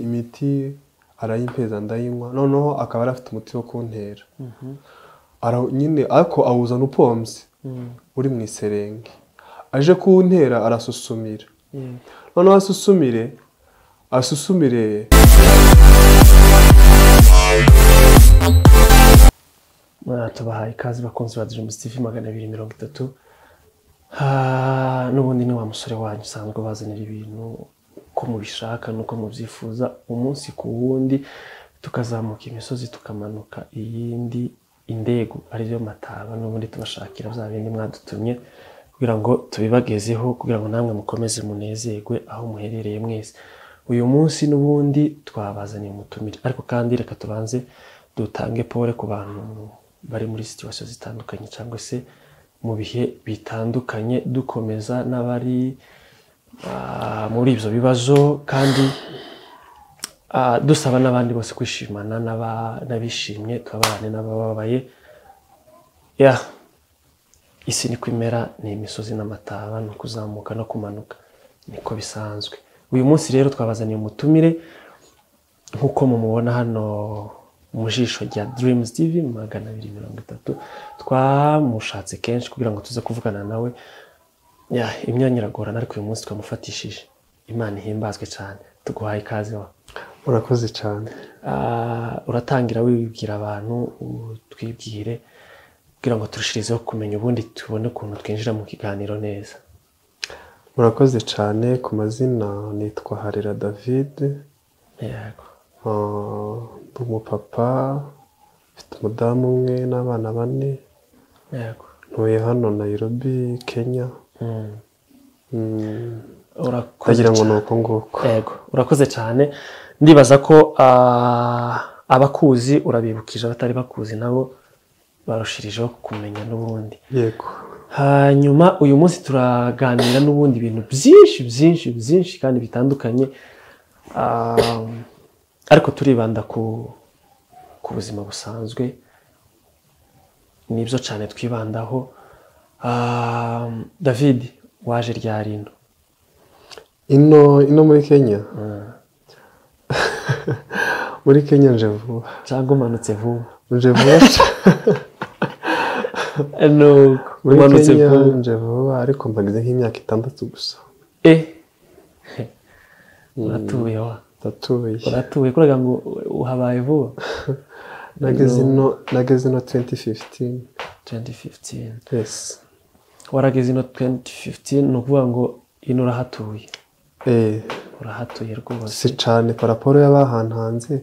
Imiti arayimpeza ndayinywa, noneho akaba yari afite umuti wo kuntera. Nyine ariko awuzana upombye uri mu iserenge, aje kuntera arasusumira. Noneho asusumire. Tubahaye ikaze bakunzi ba Dreams TV 230. N'ubundi ni wa musore wanyu usanzwe bazanira ibintu uko mubishaka nuko mubyifuza, umunsi ku wundi tukazamuka imisozi tukamanuka iyindi indego ariyo mataba, n'ubundi tubashakira bya bindi mwadutumye kugira ngo tubibagezeho, kugira ngo namwe mukomeze munezerwe aho muherereye mwese. Uyu munsi n'ubundi twabazaniye umutumire, ariko kandi reka tubanze dutange pole ku bantu bari muri situation zitandukanye cyangwa se mu bihe bitandukanye, dukomeza n'abari muri ibyo bibazo, kandi dusaba n'abandi bose kwishimana n'abishimye, tubabarane n'abababaye. Ya isi niko imera, ni imisozi n'amataba, no kuzamuka no kumanuka niko bisanzwe. Uyu munsi rero twabazaniye umutumire nkuko mumubona hano mu jisho rya Dreams TV 230. Twamushatse kenshi kugira ngo tuze kuvugana nawe, ya imyanya iragorana, ariko uyu munsi twamufatishije. Imana ihimbazwe cyane. Tuguhaye ikaze wa. Urakoze cyane. Uratangira wibwira abantu, utwibwire kugira ngo turushirizeho kumenya, ubundi tubone ukuntu twinjira mu kiganiro neza. Murakoze cyane. Ku mazina nitwa Harera David. Yego. Ndi umupapa, mfite umudamu umwe n'abana 4. Yego. Ntuye hano Nairobi, Kenya. Urakoze ngo nuko nguko. Yego, urakoze cyane. Ndibaza ko abakuzi urabibukije, abatari bakuzi nabo barushirijeho kumenya n'ubundi. Yego. Hanyuma uyu munsi turaganira n'ubundi ibintu byinshi byinshi byinshi kandi bitandukanye, ariko turibanda ku buzima busanzwe, nibyo cyane twibandaho. David, waje ryari ino? Ino muri Kenya? Muri Kenya nje vuba. Cyangwa umanutse vuba? Nje vuba. No, umanutse vuba. Nje vuba, ariko mpagize nk'imyaka 6 gusa. Uratuye wa? Ndatuye. Uratuye kuraga ngo uhabaye vuba? Nageze ino 2015. 2015. Yes. Warageze ino 2015, ni ukuvuga ngo ino urahatuye. Urahatuye rwose. Si cyane paraporo y'abahantanze,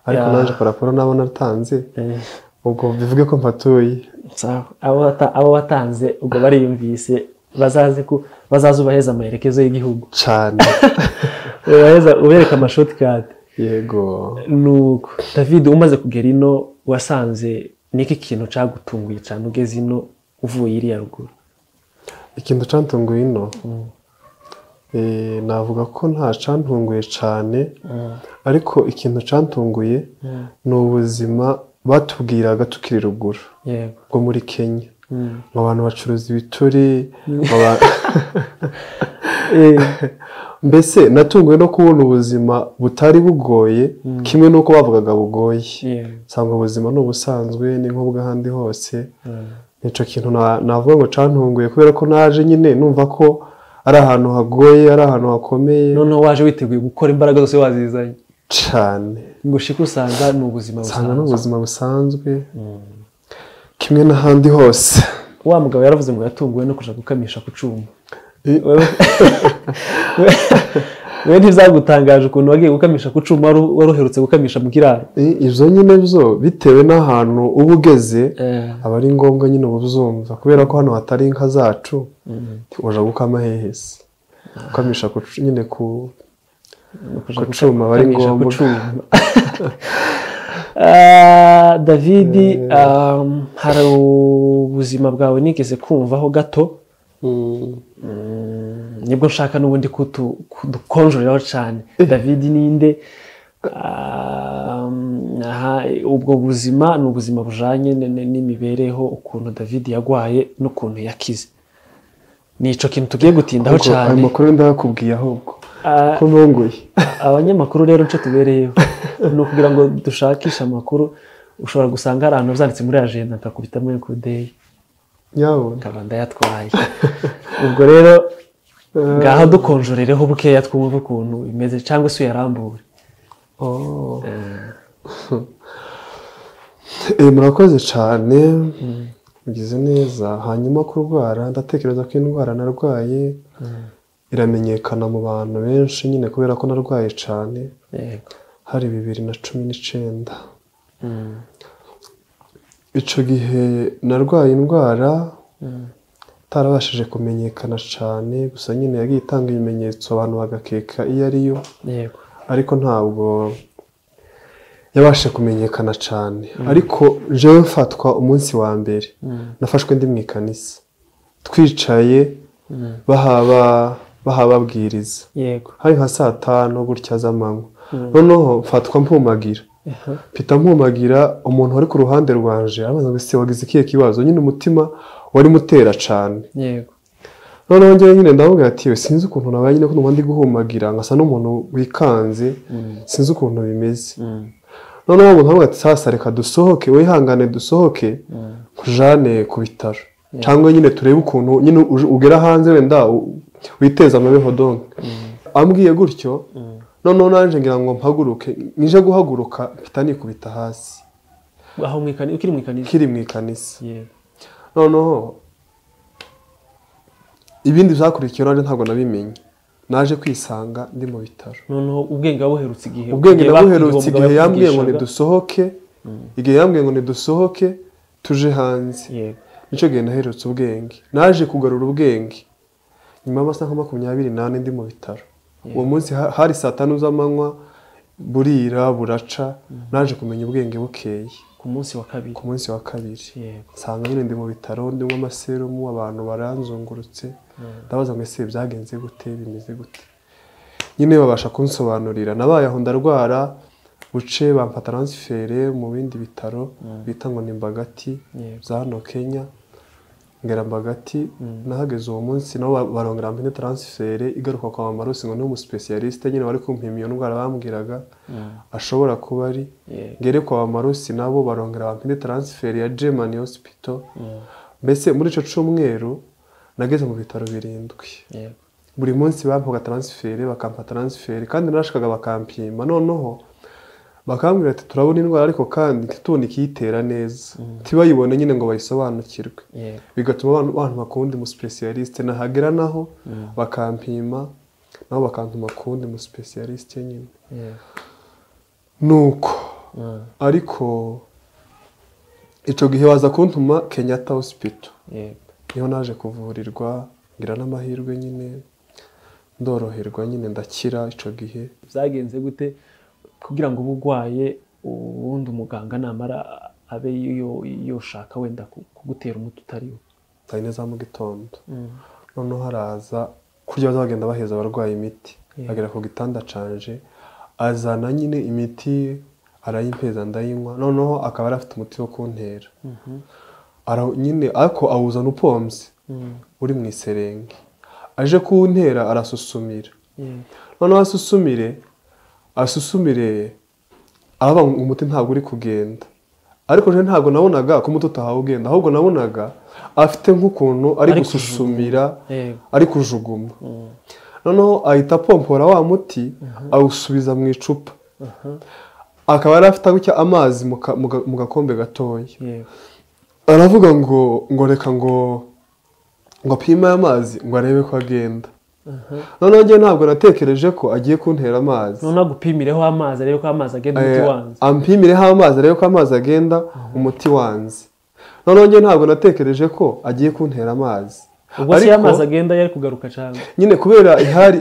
ariko naje paraporo nabo natanze. Ubwo bivuge ko mpatuye. Abo watanze ubwo bariyumvise, bazaze ubaheza amaherekezo y'igihugu. Cyane. Ubaheza ubereka amashortcut. Yego. Nuko David, umaze kugera ino wasanze niki kintu cagutunguye cyane ugeze ino uvuye iriya ruguru? Ikintu cantunguye ino, navuga ko nta cantunguye cyane, ariko ikintu cantunguye ni ubuzima batubwiraga tukiri ruguru. Yego. Bwo muri Kenya. Ngo abantu bacuruza ibituri, mbese natunguwe no kubona ubuzima butari bugoye kimwe nuko bavugaga bugoye. Nsanga ubuzima ni ubusanzwe, ni nk'ubw'ahandi hose. Nico kintu navuga ngo cantunguye, kubera ko naje nyine numva ko ari ahantu hagoye, ari ahantu hakomeye. Noneho waje witeguye gukora imbaraga zose wazizanye cyane, ngo ushike usanga ni ubuzima busanzwe. Usanga ni ubuzima busanzwe kimwe n'ahandi hose. Wa mugabo yaravuze ngo yatunguwe no kuja gukamisha ku cuma. We ntizagutangaje ukuntu wagiye gukamisha ku cuma wari uherutse gukamisha mu kiraro? Ibyo nyine byo bitewe n'ahantu uba ugeze, aba ari ngombwa nyine uba uzumva, kubera ko hano hatari inka zacu, uja gukama hehe se? Gukamisha nyine ku cuma aba ari ngombwa. David, hari ubuzima bwawe nigeze kumvaho gato, nibwo nshaka n'ubundi kudukonjoreraho cyane. David ninde? Ubwo buzima ni ubuzima bujanye n'imibereho, ukuntu David yagwaye n'ukuntu yakize. Nico kintu tugiye gutindaho cyane. Ayo makuru ndakubwiye ahubwo. Ko ntunguye. Abanyamakuru rero nicyo tubereyeho, ni ukugira ngo dushakishe amakuru. Ushobora gusanga hari ahantu byanditse muri agenda nkakubitamo ekudeyi nkaba ndayatwaye. Ubwo rero ngaho dukonjorereho bukeya twumve ukuntu bimeze, cyangwa se uyarambure. Murakoze cyane, mugize neza. Hanyuma kurwara, ndatekereza ko indwara narwaye iramenyekana mu bantu benshi nyine kubera ko narwaye cyane. Hari 2019. Icyo gihe narwaye indwara itarabashije kumenyekana cyane, gusa nyine yagiye itanga ibimenyetso abantu bagakeka iyo ariyo, ariko ntabwo yabashije kumenyekana cyane. Ariko jewe mfatwa umunsi wa mbere nafashwe ndi mu ikanisa, twicaye bahababwiriza, hari nka saa 5 gutya z'amanywa. Noneho mfatwa mpumagira, mpita mpumagira. Umuntu wari ku ruhande rwanje arabaza ngo ese wagize ikihe kibazo? Nyine umutima wari mutera cyane. Noneho njyewe nyine ndavuga ati sinzi ukuntu nabaye nyine ko numva ndi guhumagira nkasa n'umuntu wikanze, sinzi ukuntu bimeze. Noneho umuntu aravuga ati sasa reka dusohoke, wihangane dusohoke nkujane ku bitaro, cyangwa nyine turebe ukuntu nyine ugera hanze wenda witeza amabeho donke. Ambwiye gutyo, noneho nanje ngira ngo mpaguruke, nije guhaguruka mpita nikubita hasi. Aho ukiri mu ikanisa? Kiri mu ikanisa. Noneho ibindi byakurikiye nanje ntabwo nabimenye, naje kwisanga ndi mu bitaro. Noneho ubwenge wabuherutse igihe? Ubwenge nabuherutse igihe yambwiye ngo nidusohoke, igihe yambwiye ngo nidusohoke tuje hanze. Nicyo gihe naherutse ubwenge. Naje kugarura ubwenge nyuma y'amasaha 24 ndi mu bitaro. Uwo munsi hari saa 5 z'amanywa, burira buraca. Naje kumenya ubwenge bukeye ku munsi wa kabiri. Ku munsi wa kabiri nsanga nyine ndi mu bitaro, ndimo amaserumu, abantu baranzungurutse. Ndabaza ngo ese byagenze gute, bimeze gute? Nyine babasha kunsobanurira. Nabaye aho ndarwara buce, bampa transfert mu bindi bitaro bita ngo ni Mbagati za hano Kenya. Ngera Mbagati, nahageze uwo munsi nabo barongera mpine transfert igaruka kwa Mama Rose ngo ni umuspecialiste nyine wari kumpima iyo ndwara bambwiraga ashobora kuba ari. Ngere kwa Mama Rose nabo barongera bampine transfert ya Germany Hospital. Mbese muri ico cyumweru nageze mu bitaro 7. Buri munsi bampaga transfert, bakampa transfert, kandi narashikaga bakampima. Noneho bakambwira ati turabona indwara ariko kandi ntitubone ikiyitera neza, ntibayibone nyine ngo bayisobanukirwe. Bigatuma abantu bakundi mu specialiste. Nahagera naho bakampima, nabo bakantuma kundi mu specialiste nyine. Nuko ariko ico gihe baza kuntuma Kenyatta Hospital. Niho naje kuvurirwa, ngira n'amahirwe nyine ndoroherwa nyine ndakira ico gihe. Byagenze gute kugira ngo ubugwaye ubundi umuganga namara abe yoshaka wenda kugutera umuti utariwo? Saa 4 za mu gitondo. Noneho haraza kurya bazagenda baheza abarwayi imiti, agera ku gitanda canje azana nyine imiti arayimpeza ndayinywa. Noneho akaba afite umuti wo kuntera nyine, ariko awuzana upombye uri mu iserenge. Aje kuntera arasusumira. Noneho asusumire aba umuti ntabwo uri kugenda, ariko je ntabwo nabonaga ko umuti utahawe ugenda, ahubwo nabonaga afite nk'ukuntu ari gususumira, ari kujuguma. Noneho ahita apompora wa muti awusubiza mu icupa. Akaba yari afite gutya amazi mu gakombe gatoya. Aravuga ngo reka ngo apime amazi ngo arebe ko agenda. Noneho njye ntabwo natekereje ko agiye kuntera amazi. Noneho agupimireho amazi arebe ko amazi agenda umuti wanze. Ampimireho amazi arebe ko amazi agenda umuti wanze. Noneho njye ntabwo natekereje ko agiye kuntera amazi. Ubwo se amazi agenda yari kugaruka cyane. Nyine kubera ihari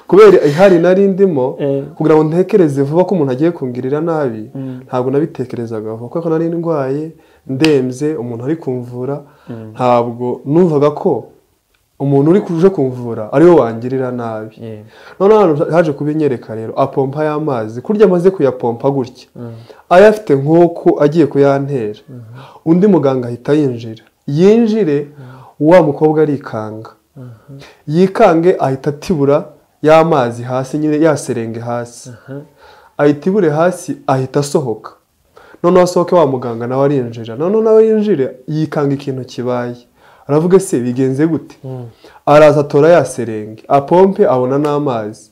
kubera ihari nari ndimo kugira ngo ntekereze vuba ko umuntu agiye kungirira nabi, ntabwo nabitekerezaga vuba kuko nari ndwaye ndemze, umuntu ari kumvura, ntabwo numvaga ko umuntu uri kuje kumvura ariwe wangirira nabi. Noneho haje kubinyereka rero apompa y'amazi, kurya amaze kuyapompa gutya ayafite nk'uko agiye kuyantera, undi muganga ahita yinjira, yinjire wa mukobwa arikanga, yikange ahita atibura y'amazi hasi nyine yaserenge hasi, ayitibure hasi ahita asohoka. Noneho asohoke wa muganga nawe arinjira, noneho nawe yinjire yikanga ikintu kibaye, aravuga se bigenze gute? Araza atora yaserenge apompe abona n'amazi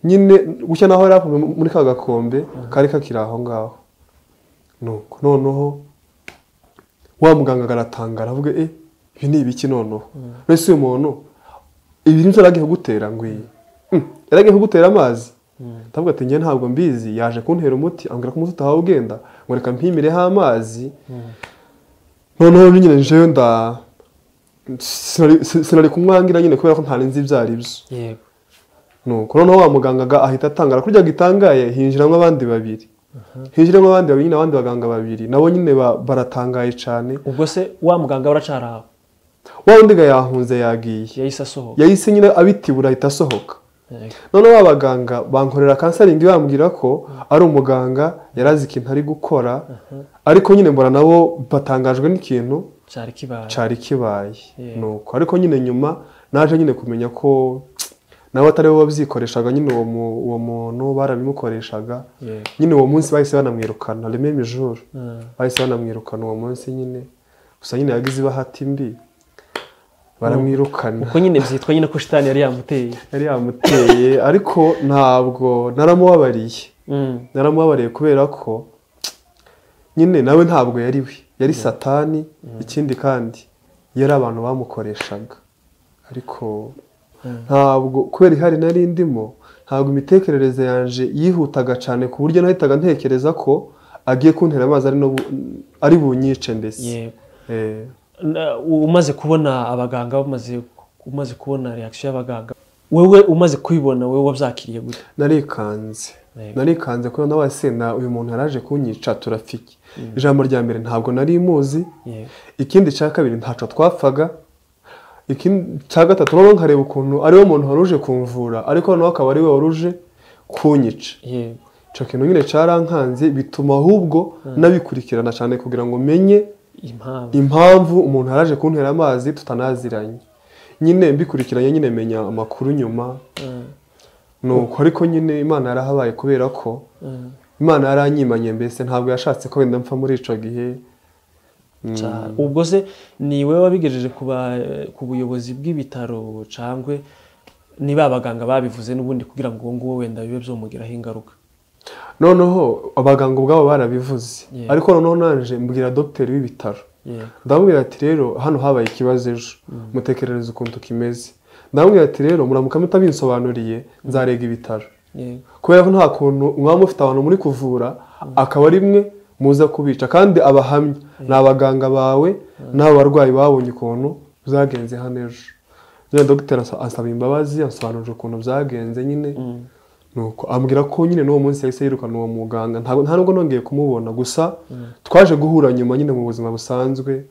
nyine gucya naho yari apompe muri ka gakombe kari kakiri aho ngaho. Nuko noneho wa muganga aratangara aravuga ibi ni ibiki noneho? Mbese uyu muntu ibi nibyo yaragiye kugutera ngwiye, yaragiye kugutera amazi? Ndavuga ati njye ntabwo mbizi, yaje kuntera umuti ambwira ko umuti utahawe ugenda, ngo reka mpimireho amazi. Noneho nyine njewe nda sinari kumwangira nyine kubera ko ntari nzi ibyo ari byo. Yego. Nuko noneho wa muganga ahita atangara, kurya gitangaye hinjiramo abandi babiri. Hinjiramo abandi babiri nyine, abandi baganga babiri nabo nyine baratangaye cyane. Ubwo se wa muganga uracara aho? Wa wundi yahunze yagiye. Yahise asohoka. Yahise nyine abitibura ahita asohoka. Noneho abaganga bankorera kansaringi bambwira ko ari umuganga yarazi ikintu ari gukora, ariko nyine mbona nabo batangajwe n'ikintu cyari kibaye. Nuko ariko nyine nyuma naje nyine kumenya ko nabo atari bo babyikoreshaga nyine, uwo muntu barabimukoreshaga nyine. Uwo munsi bahise banamwirukana, le même jour bahise banamwirukana uwo munsi nyine. Gusa nyine yagize ibahati mbi baramwirukana. Uko nyine byitwa nyine ko shitani yari yamuteye. Yari yamuteye, ariko ntabwo naramubabariye. Naramubabariye kubera ko nyine nawe ntabwo yari we, yari satani. Ikindi kandi yari abantu bamukoreshaga, ariko ntabwo kubera ihari nari ndimo, ntabwo imitekerereze yanje yihutaga cyane ku buryo nahitaga ntekereza ko agiye kuntera amazi ari bunyice mbese. Umaze kubona abaganga, umaze kubona reaction y'abaganga, wewe umaze kubibona wewe wabyakiriye gute? Narikanze. Narikanze kuko nawe sena uyu muntu yaraje kunyica turafiki. Ijambo rya mbere ntabwo nari muzi. Ikindi cya kabiri ntaco twapfaga. Ikindi cya gatatu noneho nkareba ukuntu ari we muntu waruje kumvura, ariko noneho akaba ari we waruje kunyica. Ico kintu nyine cyarankanze, bituma ahubwo nabikurikirana cyane kugira ngo menye impamvu umuntu yaraje kuntera amazi tutanaziranye. Nyine mbikurikiranye nyine menya amakuru nyuma. Nuko ariko nyine Imana yarahabaye kubera ko Imana yaranyimanye mbese, ntabwo yashatse ko wenda mpfa muri ico gihe. Ubwo se ni wewe wabigejeje ku buyobozi bw'ibitaro cangwe ni ba baganga babivuze n'ubundi kugira ngo nguwo wenda bibe byomugiraho ingaruka? Noneho abaganga ubwabo barabivuze, ariko noneho nanje mbwira dogiteri w'ibitaro, ndamubwira ati rero hano habaye ikibazo ejo, mutekerereze ukuntu kimeze. Ndamubwira ati rero muramuka mutabinsobanuriye nzarega ibitaro, kubera ko nta kuntu mwaba mufite abantu muri kuvura akaba ari mwe muza kubica, kandi abahamya ni abaganga bawe n'abo barwayi babonye ukuntu byagenze hano ejo. Nyine dogiteri ansaba imbabazi, ansobanurira ukuntu byagenze nyine. Nuko ambwira ko nyine n'uwo munsi yahise yirukana uwo muganga, nta nubwo nongeye kumubona. Gusa twaje guhura nyuma nyine mu buzima busanzwe,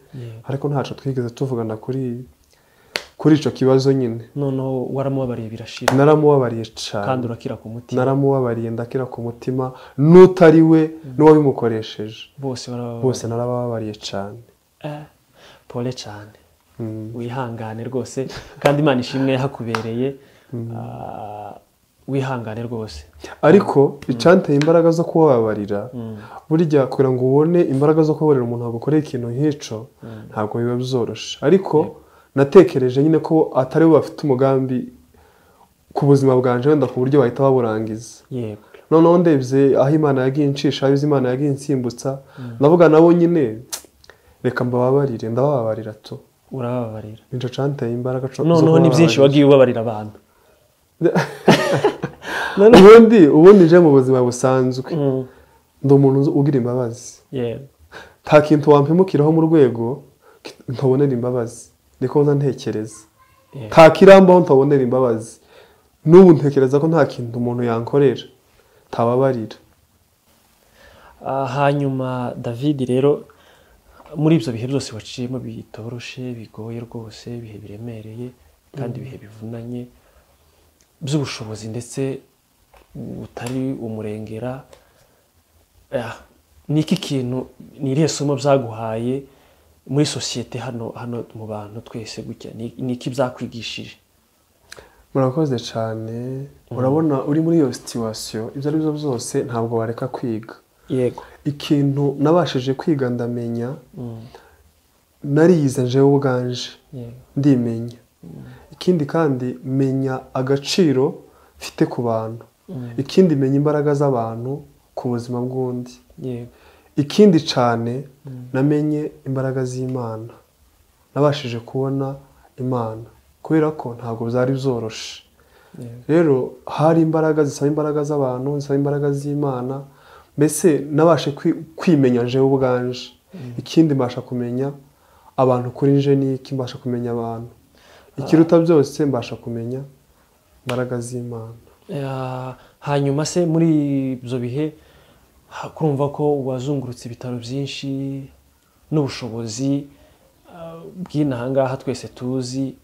ariko ntaco twigeze tuvugana kuri ico kibazo nyine. Noneho waramubabariye birashira? Naramubabariye cyane. Kandi urakira ku mutima? Naramubabariye ndakira ku mutima, n'utari we n'uwabimukoresheje bose narabababariye cyane. Pole cyane, wihangane rwose, kandi Imana ishimwe yahakubereye. Wihangane rwose. Ariko icanteye imbaraga zo kubabarira, burya kugira ngo ubone imbaraga zo kubabarira umuntu agukoreye ikintu nk'ico ntabwo biba byoroshe. Ariko natekereje nyine ko atari bo bafite umugambi ku buzima bwanje wenda ku buryo bahita baburangiza. Noneho ndebye aho Imana yagiye incisha, aho Imana yagiye insimbutsa, ndavuga nabo nyine reka mbababarire, ndababarira tu. Urababarira. Nico canteye imbaraga. Noneho ni byinshi wagiye ubabarira abantu. Ubundi nje mu buzima busanzwe ndi umuntu ugira imbabazi. Nta kintu wampemukiraho mu rwego ntabonera imbabazi, niko nza ntekereza. Nta kirambaho ntabonera imbabazi. N'ubu ntekereza ko nta kintu umuntu yankorera ntababarira. Hanyuma David rero muri ibyo bihe byose waciyemo bitoroshe, bigoye rwose, ibihe biremereye kandi ibihe bivunanye by'ubushobozi ndetse butari umurengera, ni iki kintu, ni irihe somo byaguhaye muri sosiyete hano mu bantu twese gutya, ni iki byakwigishije? Murakoze cyane. Urabona uri muri iyo situation, ibyo ari byo byose ntabwo wareka kwiga. Yego. Ikintu nabashije kwiga ndamenya, nariyize njewe ubwanje, ndimenya. Ikindi kandi menya agaciro mfite ku bantu. Ikindi menya imbaraga z'abantu ku buzima bw'undi. Yego. Ikindi cyane namenye imbaraga z'Imana. Nabashije kubona Imana kubera ko ntabwo byari byoroshe. Rero hari imbaraga zisaba imbaraga z'abantu, zisaba imbaraga z'Imana. Mbese nabashe kwimenya njewe ubwanje. Ikindi mbasha kumenya abantu kuri nje niki, mbasha kumenya abantu. Ikiruta byose mbasha kumenya imbaraga z'Imana. Hanyuma se muri ibyo bihe kurumva ko wazungurutse ibitaro byinshi n'ubushobozi bw'inaha ngaha twese tuzi,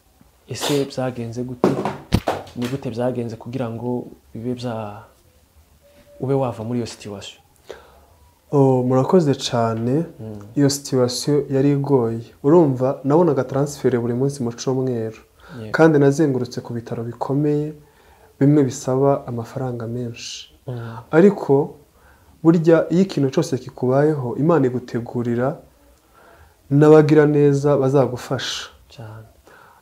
ese byagenze gute? Ni gute byagenze kugira ngo bibe bya ube wava muri iyo situation? Murakoze cyane. Iyo situation yari igoye. Urumva nabonaga transfer buri munsi mu cyumweru. Kandi nazengurutse ku bitaro bikomeye bimwe bisaba amafaranga menshi. Ariko burya iyo ikintu cyose kikubayeho Imana igutegurira n'abagira neza bazagufasha. Cyane.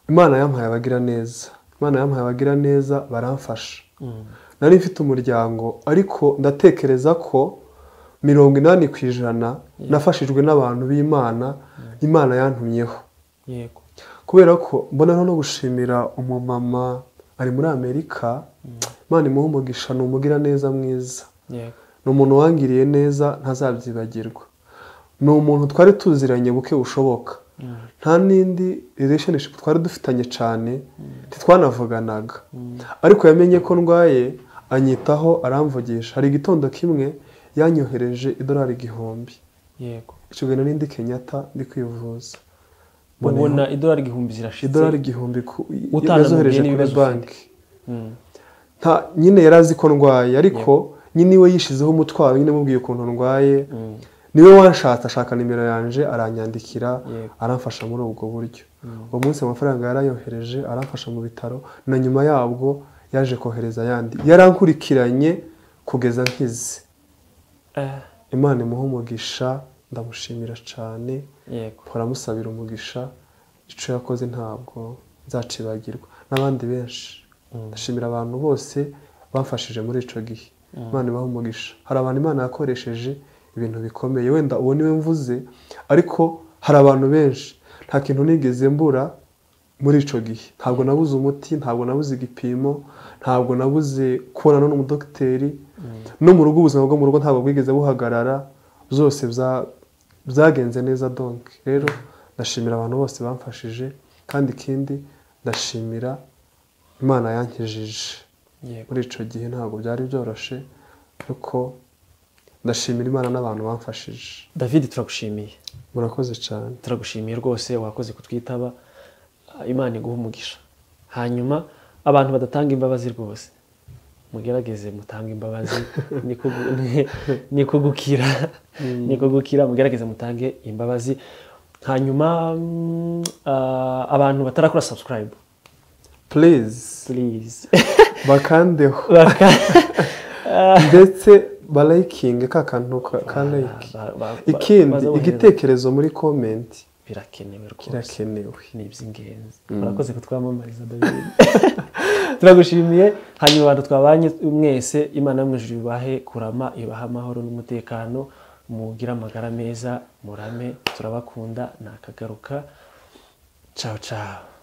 Imana yampaye abagira neza. Imana yampaye abagira neza baramfasha. Nari mfite umuryango ariko ndatekereza ko 80% nafashijwe n'abantu b'Imana, Imana yantumyeho. Yego. Kubera ko mbona no gushimira umumama ari muri Amerika, Imana imuha umugisha, ni umugira neza mwiza. Yego. Ni umuntu wangiriye neza ntazabyibagirwa. Ni umuntu twari tuziranye buke bushoboka. Nta n'indi relationship twari dufitanye cyane, ntitwanavuganaga. Ariko yamenye ko ndwaye anyitaho aramvugisha. Hari igitondo kimwe yanyohereje $1000. Yego. Icyo gihe nari ndi Kenyatta ndi kwivuza. Ubona $1000 zirashitse. $1000 yazohereje kuri banki. Nta nyine yarazi ko ndwaye ariko nyine iwe yishizeho umutwaro, nyine mubwiye ukuntu ndwaye. Niwe wanshatse ashaka nimero yanje aranyandikira, aramfasha muri ubwo buryo. Uwo munsi amafaranga yarayohereje aramfasha mu bitaro, na nyuma yabwo yaje kohereza ayandi. Yarankurikiranye kugeza nkize. Imana imuha umugisha, ndamushimira cyane. Yego. Mpora umugisha, icyo yakoze ntabwo nzacibagirwa. N'abandi benshi. Ndashimira abantu bose bamfashije muri ico gihe. Imana ibaha umugisha. Hari abantu Imana yakoresheje ibintu bikomeye, wenda uwo niwe mvuze, ariko hari abantu benshi. Nta kintu nigeze mbura muri ico gihe. Ntabwo nabuze umuti, ntabwo nabuze igipimo, ntabwo nabuze kubonana n'umudokiteri. No mu rugo ubuzima bwo mu rugo ntabwo bwigeze buhagarara, zose byagenze neza. Donc rero ndashimira abantu bose bamfashije, kandi ikindi ndashimira Imana yankijije. Muri ico gihe ntabwo byari byoroshe, ariko ndashimira Imana n'abantu bamfashije. David, turagushimiye. Murakoze cyane. Turagushimiye rwose, wakoze kutwitaba. Imana iguhe umugisha. Hanyuma abantu badatanga imbabazi rwose mugerageze mutange imbabazi, niko gukira, niko gukira, mugerageze mutange imbabazi. Hanyuma abantu batarakora subscribe, please please bakandeho, ndetse balikinge ka kantu ka like. Ikindi igitekerezo muri comment birakenewe rwose, kirakenewe, ni iby'ingenzi. Murakoze kutwamamariza David. Turagushimiye. Hanyuma abantu twabanye mwese, Imana yo mu ijuru ibahe kurama, ibahe amahoro n'umutekano, mugire amagara meza, murame, turabakunda, nakagaruka. Ciao ciao.